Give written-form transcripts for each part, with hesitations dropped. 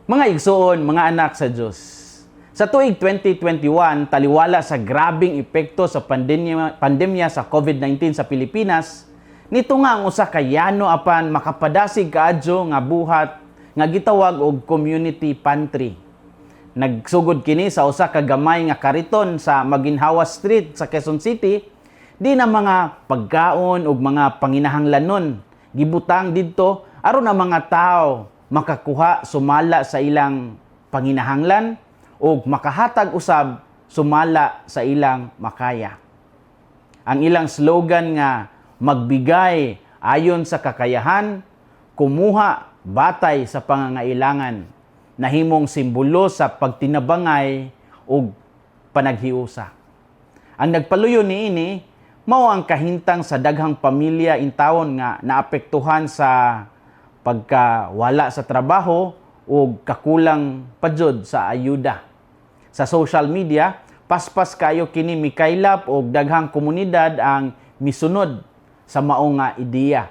Mga igsuon, mga anak sa Dios. Sa tuig 2021, taliwala sa grabing epekto sa pandemya sa COVID-19 sa Pilipinas, nito nga ang usa ka yano apan makapadasig kaadyo nga buhat nga gitawag og community pantry. Nagsugod kini sa usa ka gamay nga kariton sa Maginhawa Street sa Quezon City, di na mga pagkaon ug mga panginahanglanon gibutang didto aron ang mga tao makakuha sumala sa ilang panginahanglan ug makahatag usab sumala sa ilang makaya. Ang ilang slogan nga "Magbigay ayon sa kakayahan, kumuha batay sa pangangailangan," nahimong simbolo sa pagtinabangay ug panaghiusa. Ang nagpaluyo niini mao ang kahintang sa daghang pamilya intawon nga naapektuhan sa pagkawala sa trabaho ug kakulang pa jud sa ayuda. Sa social media, paspas kayo kini mikaylap og daghang komunidad ang misunod sa mao nga ideya.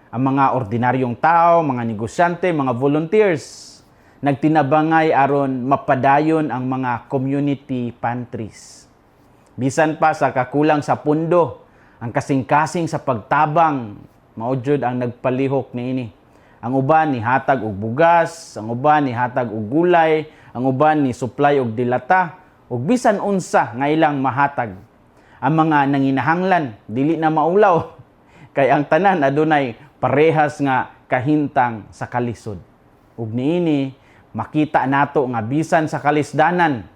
Ang mga ordinaryong tao, mga negosyante, mga volunteers nagtinabangay aron mapadayon ang mga community pantries. Bisan pa sa kakulang sa pundo, ang kasing-kasing sa pagtabang mao jud ang nagpalihok niini. Ang uban ni hatag og bugas, ang uban ni hatag og gulay, ang uban ni supply og dilata, ug bisan unsa nga ilang mahatag. Ang mga nanginahanglan dili na maulaw kay ang tanan adunay parehas nga kahintang sa kalisod. Ug niini makita nato nga bisan sa kalisdanan,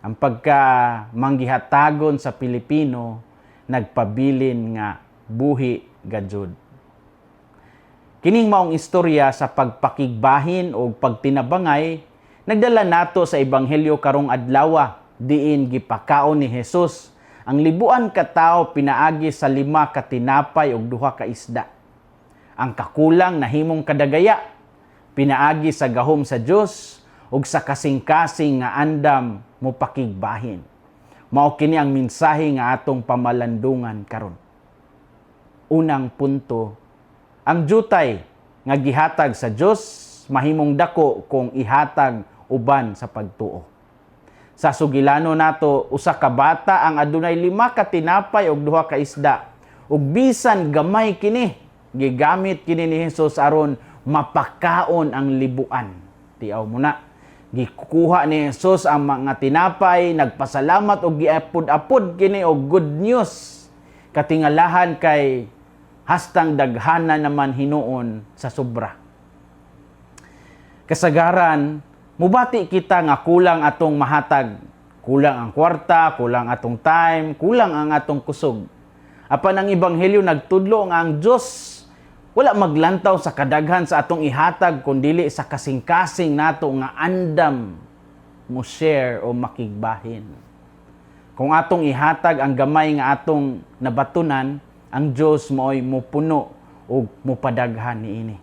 ang pagka manggihatagon sa Pilipino nagpabilin nga buhi gajud. Kining maong istorya sa pagpakigbahin o pagtinabangay nagdala nato sa ebanghelyo karong adlawa, diin gipakaon ni Jesus ang libuan ka tawo pinaagi sa lima ka tinapay ug duha ka isda. Ang kakulang nahimong kadagaya pinaagi sa gahom sa Dios ug sa kasing-kasing nga andam mo pakigbahin. Mao kini ang mensahe nga atong pamalandungan karon. Unang punto, ang jutay nga gihatag sa Dios mahimong dako kung ihatag uban sa pagtuo. Sa sugilano nato, usa ka bata ang adunay lima ka tinapay ug duha ka isda. Ug bisan gamay kini, gigamit kini ni Jesus aron mapakaon ang libuan. Tiaw mo na. Gikuha ni Jesus ang mga tinapay, nagpasalamat og giapod-apod kini og good news. Katingalahan kay hastang daghana naman hinuon sa sobra. Kasagaran, mubati kita nga kulang atong mahatag. Kulang ang kwarta, kulang atong time, kulang ang atong kusog. Apan ang ebanghelyo nagtudlo nga ang Dios wala maglantaw sa kadaghan sa atong ihatag kundili sa kasing-kasing nato nga andam mo share o makigbahin. Kung atong ihatag ang gamay nga atong nabatunan, ang Dios mao'y mupuno ug mupadaghan niini.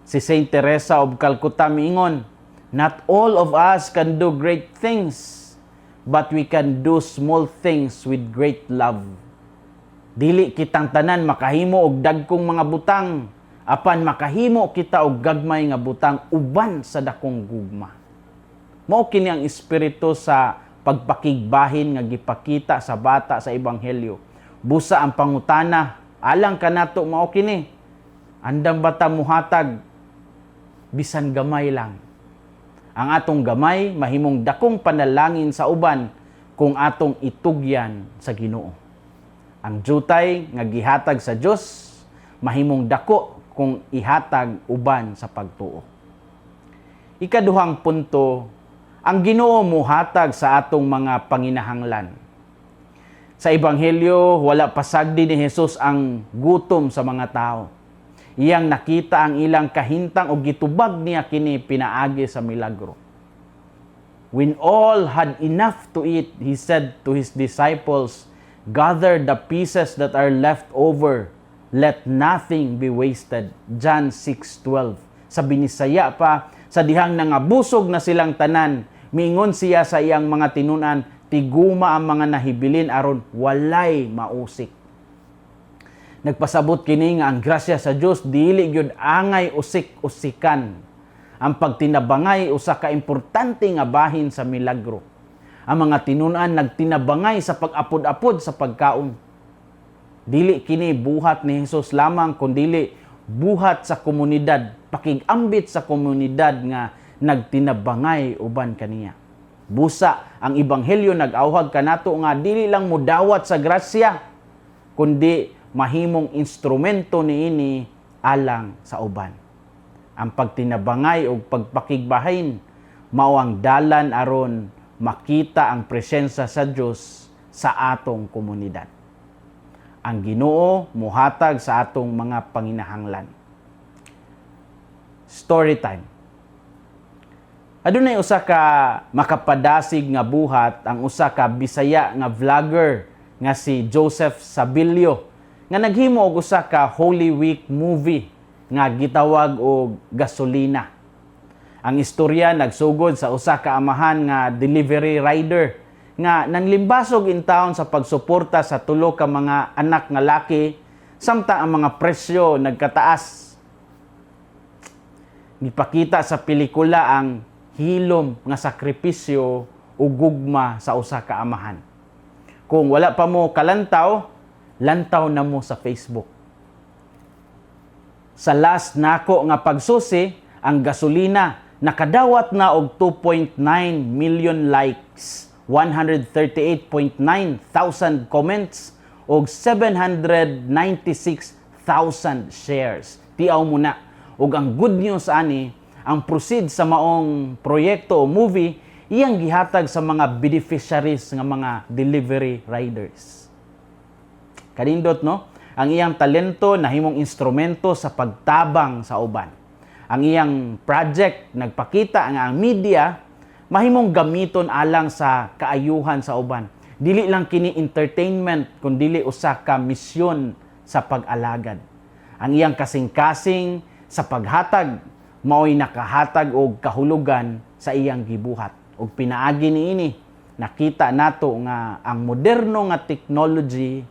Si Saint Teresa of Calcutta miingon, "Not all of us can do great things, but we can do small things with great love." Dili kitang tanan makahimo og dagkong mga butang, apan makahimo kita og gagmay nga butang uban sa dakong gugma. Mao kini ang espiritu sa pagpakigbahin nga gipakita sa bata sa ebanghelyo. Busa ang pangutana alang kanato mao kini: Andam ba ta muhatag bisan gamay lang? Ang atong gamay mahimong dakong panalangin sa uban kung atong itugyan sa Ginoo. Ang jutay nga gihatag sa Dios mahimong dako kung ihatag uban sa pagtuo. Ikaduhang punto, ang Ginoo muhatag sa atong mga panginahanglan. Sa ebanghelyo, wala pasagdi ni Jesus ang gutom sa mga tao. Iyang nakita ang ilang kahintang ug gitubag niya kini pinaagi sa milagro. When all had enough to eat, he said to his disciples, "Gather the pieces that are left over. Let nothing be wasted." John 6:12. Sa Binisaya pa, sa dihang nangabusog na silang tanan, miingon siya sa iyang mga tinunan, "Tiguma ang mga nahibilin aron walay mausik." Nagpasabot kini nga ang grasya sa Dios dili gyud angay usik-usikan. Ang pagtinabangay usa ka importante nga bahin sa milagro. Ang mga tinun-an nagtinabangay sa pag-apod-apod sa pagkaon. Dili kini buhat ni Jesus lamang, kundili buhat sa komunidad, pakigambit sa komunidad nga nagtinabangay uban kaniya. Busa ang ebanghelyo nag-awhag kanato nga dili lang mudawat sa grasya, kundi mahimong instrumento niini alang sa uban. Ang pagtinabangay ug pagpakigbahin mao ang dalan aron makita ang presensya sa Dios sa atong komunidad. Ang Ginoo muhatag sa atong mga panginahanglan. Story time. Adunay usa ka makapadasig nga buhat ang usa ka Bisaya nga vlogger nga si Joseph Sabilio nga naghimo og usa ka Holy Week movie nga gitawag og Gasolina. Ang istorya nagsugod sa usa ka amahan nga delivery rider nga nanglimbasog in town sa pagsuporta sa tulo ka mga anak nga laki samtang ang mga presyo nagkataas. Gipakita sa pelikula ang hilom nga sakripisyo ug gugma sa usa ka amahan. Kung wala pa mo kalantaw, lantaw na mo sa Facebook. Sa last nako nga pagsusi, ang Gasolina nakadawat na og 2.9 million likes, 138.9 thousand comments ug 796,000 shares. Tiaw mo na. Ug ang good news ani, ang proceed sa maong proyekto o movie iyang gihatag sa mga beneficiaries nga mga delivery riders. Kanindot, no? Ang iyang talento nahimong instrumento sa pagtabang sa uban. Ang iyang project nagpakita nga ang media mahimong gamiton alang sa kaayuhan sa uban. Dili lang kini entertainment, kundili usa ka misyon sa pag-alagad. Ang iyang kasing-kasing sa paghatag maoy nakahatag og kahulugan sa iyang gibuhat. Ug pinaagi niini, nakita nato nga ang moderno nga technology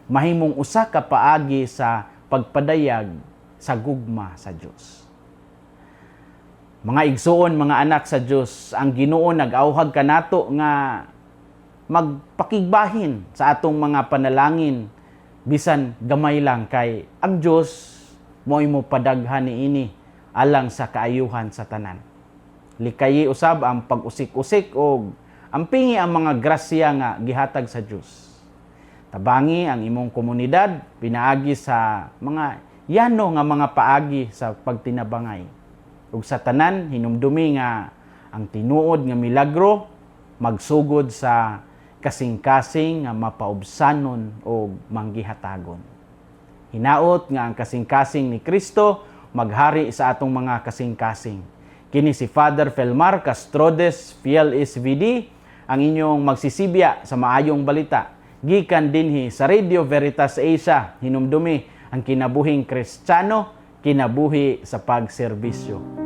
mahimong usa ka paagi sa pagpadayag sa gugma sa Dios. Mga igsuon, mga anak sa Dios, ang Ginoo nag-awhag kanato nga magpakigbahin sa atong mga panalangin bisan gamay lang, kay ang Dios mo'y mo padaghan niini alang sa kaayuhan sa tanan. Likayi usab ang pag-usik-usik og ampingi ang mga grasya nga gihatag sa Dios. Tabangi ang imong komunidad pinaagi sa mga yano nga mga paagi sa pagtinabangay. Ug sa tanan, hinumdumi nga ang tinuod nga milagro magsugod sa kasing-kasing nga mapaubsanon o manggihatagon. Hinaot nga ang kasing-kasing ni Kristo maghari sa atong mga kasing-kasing. Kini si Father Felmar Castrodes, Fiel SVD, ang inyong magsisibya sa maayong balita. Gikan dinhi sa Radio Veritas Asia, hinumdumi ang kinabuhing Kristiyano, kinabuhi sa pagserbisyo.